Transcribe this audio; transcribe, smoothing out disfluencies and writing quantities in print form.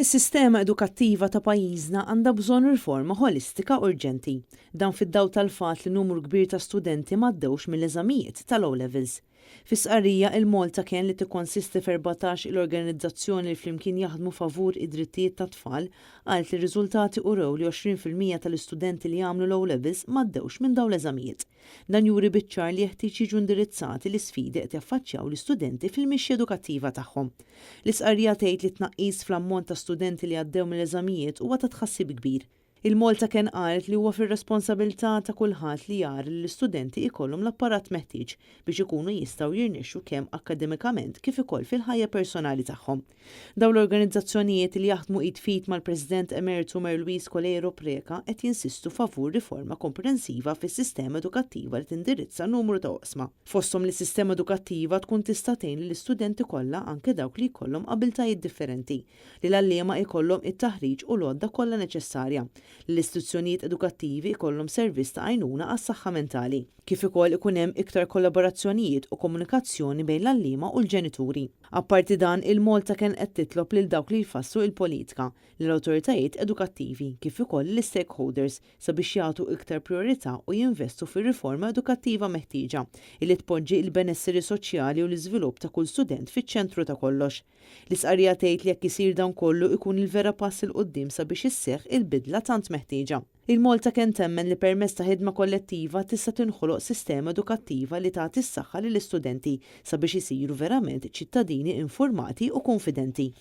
Is-sistema edukattiva ta' pajjiżna għandha bżonn riforma ħolistika urġenti. Dan fid-dawl tal-fatt li numru kbir ta' studenti m'għaddewx mill-eżamijiet tal-O Levels. Fi stqarrija, il-Malta Can, li tikkonsisti f'14 il-organizzazzjoni li flimkien jaħdmu favur id-drittijiet tat-tfal, qalet li r-riżultati urew li 20% tal-istudenti li għamlu l-O Levels m'għaddewx minn dawn l-eżamijiet. Dan juri biċ-ċar li jeħtieġ jiġu indirizzati l-isfidi qed jaffaċċjaw l-istudenti fil-mixja edukattiva tagħhom. L-istqarrija tgħid li tnaqqis fl-ammont ta' studenti li għaddew mill-eżamijiet huwa ta' tħassib kbir. Il-Malta Can qalet li huwa fir-responsabilità ta' kulħadd li jara li l-istudenti ikollhom l-apparat meħtieġ biex ikunu jistgħu jirnexxu kemm akademikament kif ukoll fil-ħajja personali tagħhom. Dawn l-organizzazzjonijiet, li jaħdmu id f'id mal-President Emeritu Mary Louise Coleiro Preca, qed jinsistu favur riforma komprensiva fis-sistema edukattiva li tindirizza numru ta' oqsma. Fosthom li s-sistema edukattiva tkun tista' tgħin lill-istudenti kollha, anke dawk li jkollhom abiltajiet differenti, li l-għalliema jkollhom it-taħriġ u l-għodda kollha neċessarja, li l-istituzzjonijiet edukattivi jkollhom servizz ta' għajnuna għas-saħħa mentali, kif ukoll ikun hemm iktar kollaborazzjonijiet u komunikazzjoni bejn l-għalliema u l-ġenituri. Apparti dan, il-Malta Can qed titlob lil dawk li jfasslu il-politika, l-awtoritajiet edukattivi, kif ukoll l-stakeholders sabiex jagħtu iktar priorità u jinvestu fir-riforma edukattiva meħtieġa illi tpoġġi il-benesseri soċjali u l-iżvilupp ta' kull student fiċ-ċentru ta' kollox. L-istqarrija tgħid li jekk isir dan kollu, ikun il-vera pass 'il quddiem sabiex isseħħ il-bidla tant meħtieġa. Il-Malta Can temmen li permezz ta' ħidma kollettiva tista' tinħoloq sistema edukattiva li tagħti s-saħħa lill-istudenti sabiex isiru verament ċittadini informati u konfidenti.